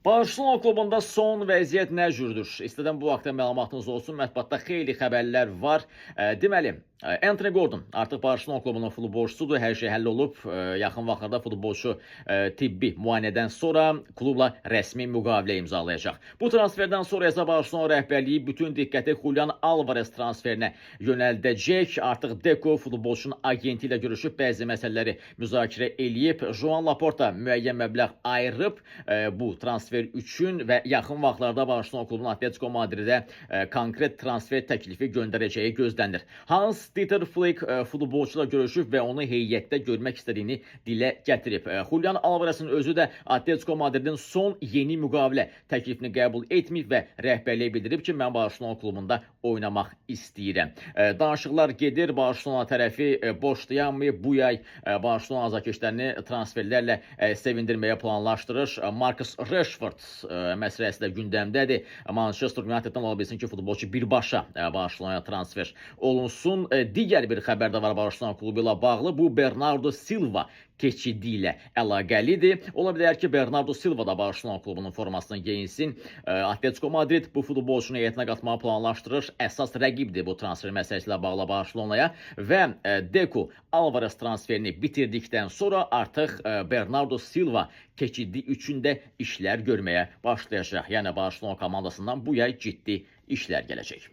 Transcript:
Barcelona klubunda son vəziyyət nə cürdür? İstədən bu haqda məlumatınız olsun. Mətbuatda xeyli xəbərlər var. Deməli, Anthony Gordon artıq Barcelona klubunun futbolçusudur. Hər şey həll olub. Yaxın vaxtlarda futbolçu tibbi müayinədən sonra klubla rəsmi müqavilə imzalayacaq. Bu transferdən sonra isə Barcelona rəhbərliyi bütün diqqəti Julian Alvarez transferinə yönəldəcək. Artıq Deco futbolçunun agenti ilə görüşüb bəzi məsələləri müzakirə eləyib. Joan Laporta müəyyən məbləğ ayırıb bu transfer üçün və yaxın vaxtlarda Barcelona klubunun Atletico Madridə konkret transfer təklifi göndərəcəyi gözlənilir. Hans Dieter Flick futbolçuyla görüşüb və onu heyətdə görmək istədiyini dilə gətirib. Julian Alvarezin özü də Atletico Madridin son yeni müqavilə təklifini qəbul etməyib və rəhbərliyə bildirib ki, mən Barcelona klubunda oynamaq istəyirəm. Danışıqlar gedir. Barcelona tərəfi boş dayanmayıb. Bu yay Barcelona azarkeşlərini transferlərlə sevindirməyə planlaşdırır. Marcus Rashford məsələsi də gündəmdədir. Manchester United'dan ola bilsin ki, futbolçu birbaşa Barcelonaya transfer olunsun. Digər bir xəbər də var Barcelona klubu ilə bağlı. Bu Bernardo Silva keçidi ilə əlaqəlidir. Ola bilər ki, Bernardo Silva da Barcelona klubunun formasını geyinsin. Atletico Madrid bu futbolçunu heyətinə qatmağı planlaşdırır. Əsas rəqibdir bu transfer məsələsi ilə bağlı Barcelonaya və Deco Alvarez transferini bitirdikdən sonra artıq Bernardo Silva keçidi üçün də işlər görməyə başlayacaq. Yəni Barcelona komandasından bu yay ciddi işlər gələcək.